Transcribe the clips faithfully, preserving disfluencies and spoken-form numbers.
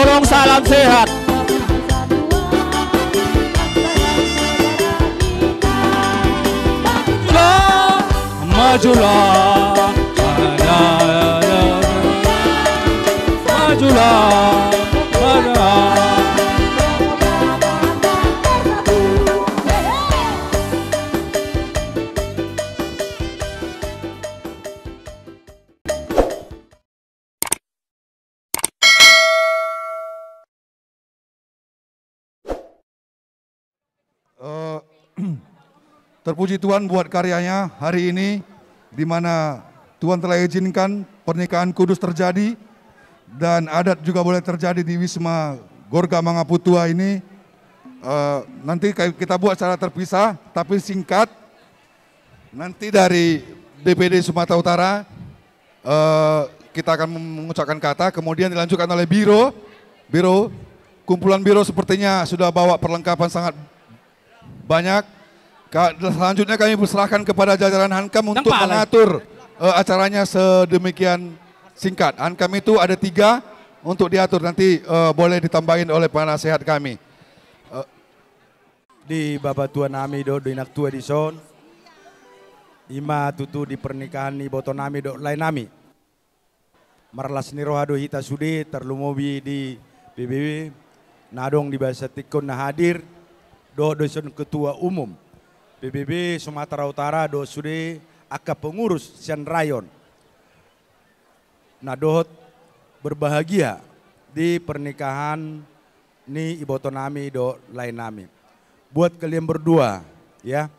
Dong, salam sehat. Majulah, majulah, majulah. Eh, terpuji Tuhan buat karyanya hari ini, di mana Tuhan telah izinkan pernikahan kudus terjadi dan adat juga boleh terjadi di Wisma Gorga Mangaputua ini. Eh, nanti ka-, kita buat secara terpisah, tapi singkat. Nanti dari D P D Sumatera Utara, eh, kita akan mengucapkan kata, kemudian dilanjutkan oleh Biro. Biro, kumpulan Biro sepertinya sudah bawa perlengkapan sangat banyak. Ka-, selanjutnya kami persilahkan kepada jajaran Hankam untuk mengatur, eh, acaranya sedemikian singkat. Hankam itu ada tiga untuk diatur, nanti, eh, boleh ditambahin oleh penasehat kami. Eh, di bapatuanami dohot di inangtua dison, i ma tutu di pernikahan ni ibotonami dohot laenami. Marlas ni roha do hita sude, tarlumobi di P B B na adong di bagasan tingki on na hadir, dohot dison ketua umum P B B Sumatera Utara, dohot sude angka pengurus sian rayon na dohot berbahagia di pernikahan ni ibotonami dohot laenami. Buat kalian berdua, ya,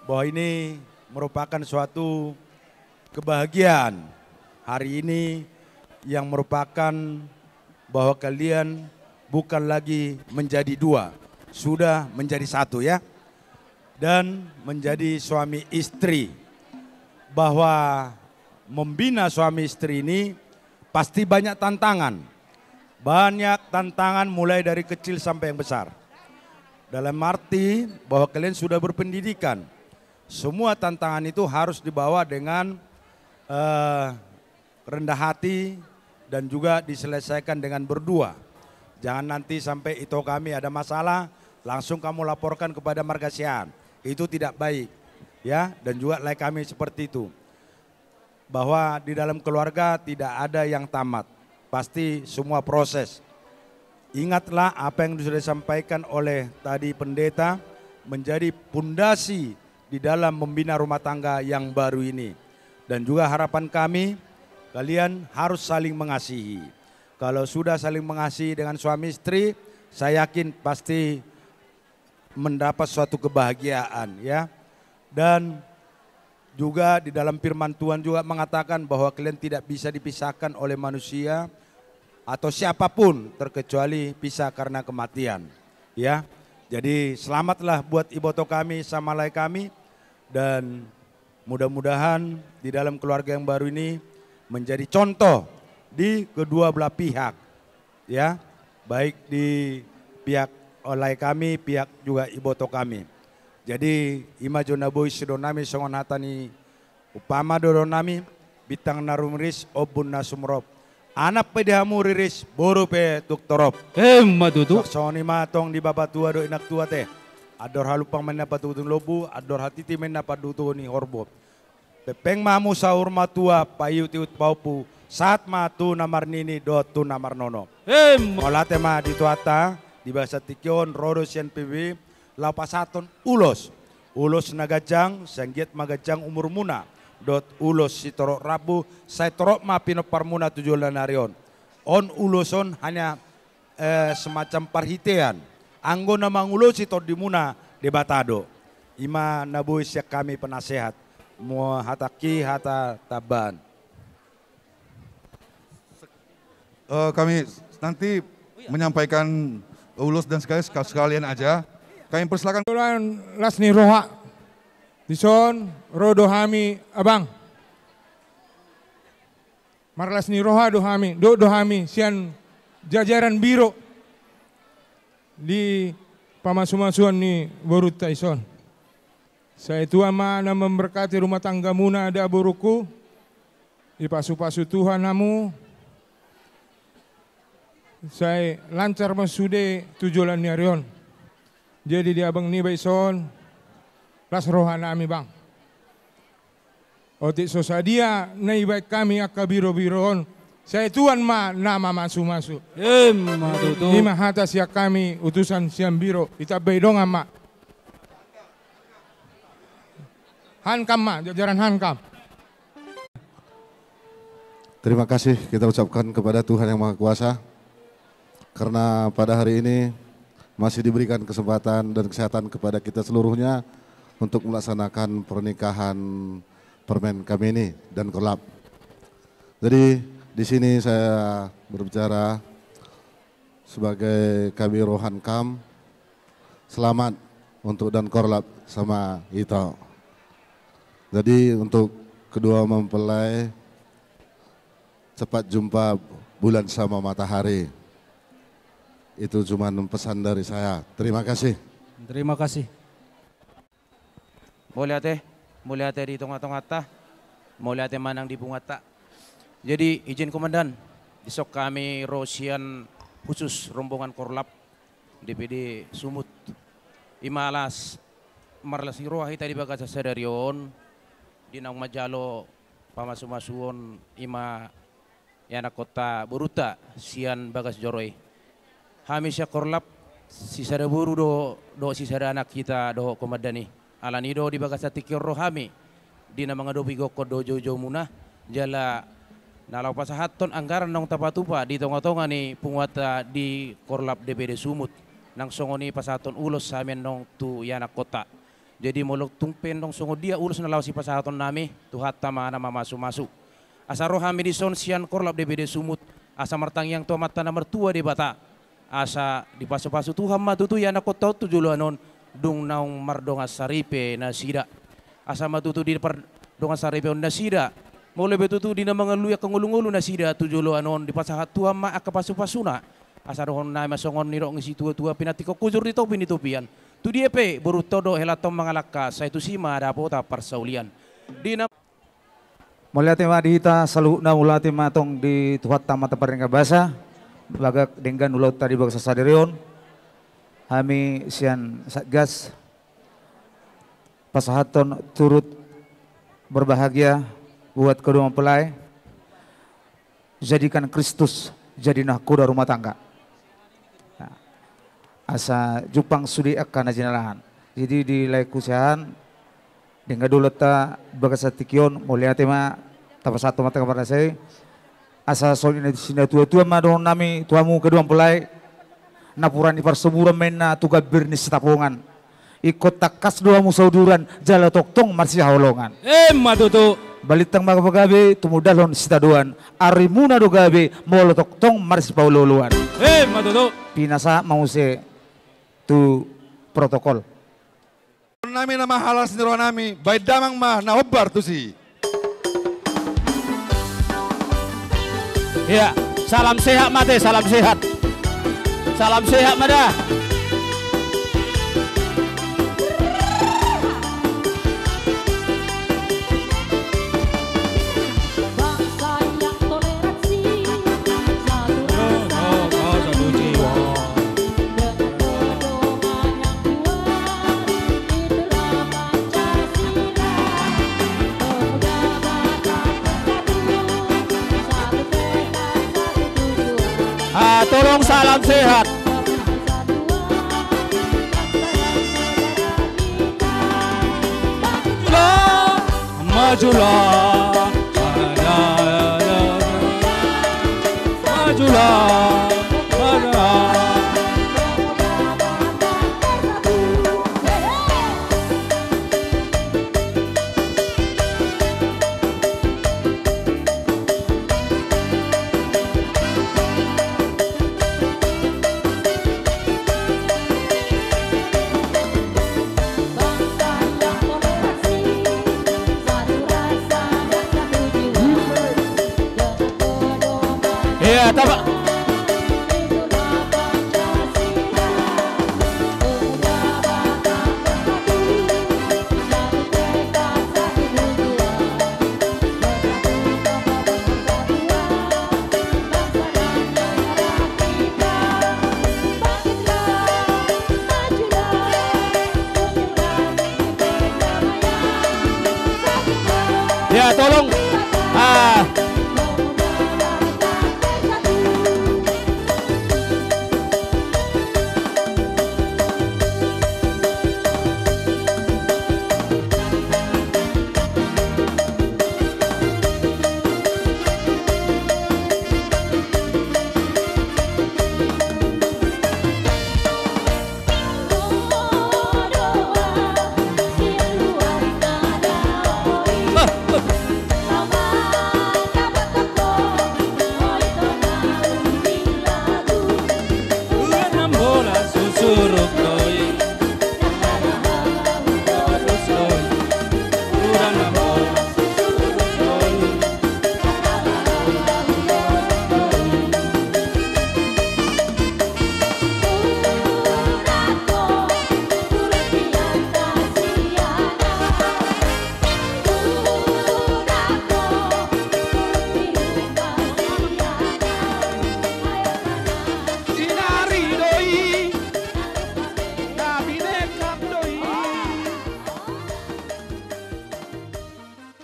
bahwa ini merupakan suatu kebahagiaan hari ini, yang merupakan bahwa kalian bukan lagi menjadi dua, sudah menjadi satu, ya, dan menjadi suami istri. Bahwa membina suami istri ini pasti banyak tantangan. Banyak tantangan, mulai dari kecil sampai yang besar. Dalam arti bahwa kalian sudah berpendidikan. Semua tantangan itu harus dibawa dengan, eh, rendah hati dan juga diselesaikan dengan berdua. Jangan nanti sampai ito kami ada masalah, langsung kamu laporkan kepada marga sian. Itu tidak baik, ya, dan juga lae kami seperti itu. Bahwa di dalam keluarga tidak ada yang tamat, pasti semua proses. Ingatlah apa yang sudah disampaikan oleh tadi pendeta, menjadi pondasi di dalam membina rumah tangga yang baru ini. Dan juga harapan kami, kalian harus saling mengasihi. Kalau sudah saling mengasihi dengan suami istri, saya yakin pasti mendapat suatu kebahagiaan, ya. Dan juga di dalam firman Tuhan juga mengatakan bahwa kalian tidak bisa dipisahkan oleh manusia atau siapapun, terkecuali pisah karena kematian, ya. Jadi, selamatlah buat iboto kami sama lae kami, dan mudah-mudahan di dalam keluarga yang baru ini menjadi contoh di kedua belah pihak, ya, baik di pihak lae kami, pihak juga iboto kami. Jadi, i ma jo na boi sidohononnami songon hata ni umpama do dohononnami: Bintang na rumiris, ombun na sumorop. Anak pe di hamu riris, boru pe tung torop. Emma tutu. Songon i ma tong di bapatua dohot inangtua te. Andor halumpang ma inna patutu ni lombu, andor hatiti ma inna pandutu ni horbo. Pengpeng ma hamu saur matua, paiut-iut pahompu, sahat ma tu na marnini dohot tu na marnono. Emma. Mauliate ma di Tuhanta, di bagasan tingki on ro do sian P B B laho pasahathon ulos. Ulos na ganjang, sai anggiat ma ganjang umurmuna, dohot ulos sitorop rambu, sai torop ma pinomparmuna tu joloan ni ari on. On ulos on hanya, eh, semacam parhitean. Anggo na mangulosi tondimuna Debata do. I ma na boi sian hami penasehat. Molo hatangki hata tambahan. Eh, kami nanti menyampaikan ulos dan sekali-, sekalian aja. Kami persilakan. Kebetulan las ni roha. Dison, ro do hami, Abang. Marlas ni roha do hami, dohot do hami, sian jajaran biro di pamasumasuon ni borunta dison. Sai Tuhan ma na memberkati rumah tanggamuna da borungku, dipasupasu Tuhan hamu, Sai lancar ma sude tu joloan ni ari on. Jadi di abang niba ison, las roha nami, Bang. Otik so sadia na ibaen hami angka biro-biro on, sai Tuhan ma na mamasumasu. Emma tutu. I ma hata sian hami utusan sian biro, ditambai dongan ma. Hankam ma, jajaran hankam. Terima kasih kita ucapkan kepada Tuhan Yang Maha Kuasa, karena pada hari ini masih diberikan kesempatan dan kesehatan kepada kita seluruhnya untuk melaksanakan pernikahan Permen kami ini dan Korlap. Jadi, di sini saya berbicara sebagai Kabiro Hankam, selamat untuk dan Korlap sama Ito. Jadi, untuk kedua mempelai, cepat jumpa bulan sama matahari. Itu cuman pesan dari saya. Terima kasih. Terima kasih. Mauliate, mauliate di tonga-tonganta, mauliate ma nang di punguanta. Jadi, izin Komandan, dison hami ro sian khusus rombongan Korlap D P D Sumut. I ma laos marlas ni roha hita di bagasan sadari on, di naung manjalo pamasumasuon i ma ianakhonta borunta sian bagas joro i. Hami sian Korlap, sisada boru do, dohot sisada anak hita dohot Komandan i. Alani do di bagasan tingki on ro hami, di na mangadopi gokhon dohot joujoumuna, jala na laho pasahathon anggaran naung tapatupa di tonga-tonga ni punguanta di Korlap D P D Sumut. Nang songon i pasahathon ulos hami annon tu ianakhonta. Jadi molo tung pe ndang songon dia ulos na laho sipasahaton nami, Tuhanta ma na mamasumasu. Asa ro hami dison sian Korlap D P D Sumut, asa martangiang tu Amanta na martua Debata, asa dipasupasu Tuhan ma tutu ianakhonta on tu joloan on, dung naung mardongan saripe nasida. Asa ma tutu di pardongan saripeon nasida, molo pe tutu di na mangalului angka ngolu-ngolu nasida tu joloan on, dipasahat Tuhan ma angka pasupasuna. Asa dohonon nami ma songon nidok ni situatua, pinantikhon hujur di topi ni topian. Tu dia pe borunta on dohot helanta on mangalangka, sai tusi ma dapotan parsaulian. Di na. Mauliate ma di hita saluhutna, mauliate ma tong di Tuhanta Amanta Pardenggan Basa. Bagak denggan ulaonta di bagasan sadari on. Hami sian Satgas pasahathon turut berbahagia buat kedua mempelai. Jadikan Kristus jadi nahkoda rumah tangga. Nah, asa jumpang sude angka na jinalahan. Jadi di laengku sian, denggan do ulaonta bagasan tingki on, mauliate ma, tapasahat tu Amanta Pardenggan Basa i. Asa songon i na sinatuatua ma dohonon nami tu hamu kedua mempelai, napuran ni parsoburan ma inna tu gambir ni sitapongan. Ingkon tangkas do hamu sauduran, jala tongtong marsihaholongan. Emma tutu. Balintang ma gabe, tumundalhon sitadoan, arimuna do gabe, molo tongtong marsipaolooloan. Emma tutu. Pinasahat ma muse tu protokol. Nami na mahalas ni roha nami, baen damang ma na ombar tusi. Iya, salam sehat ma ate, salam sehat. Salam sehat ma da. Bangsa yang toleransi, satu rasa, satu jiwa. Ah, tolong salam sehat. Majulah, majulah, majulah. Iya, tapa. Ah, tolong. Ah.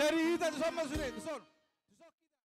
Jadi hita tu son ma sude, tu son.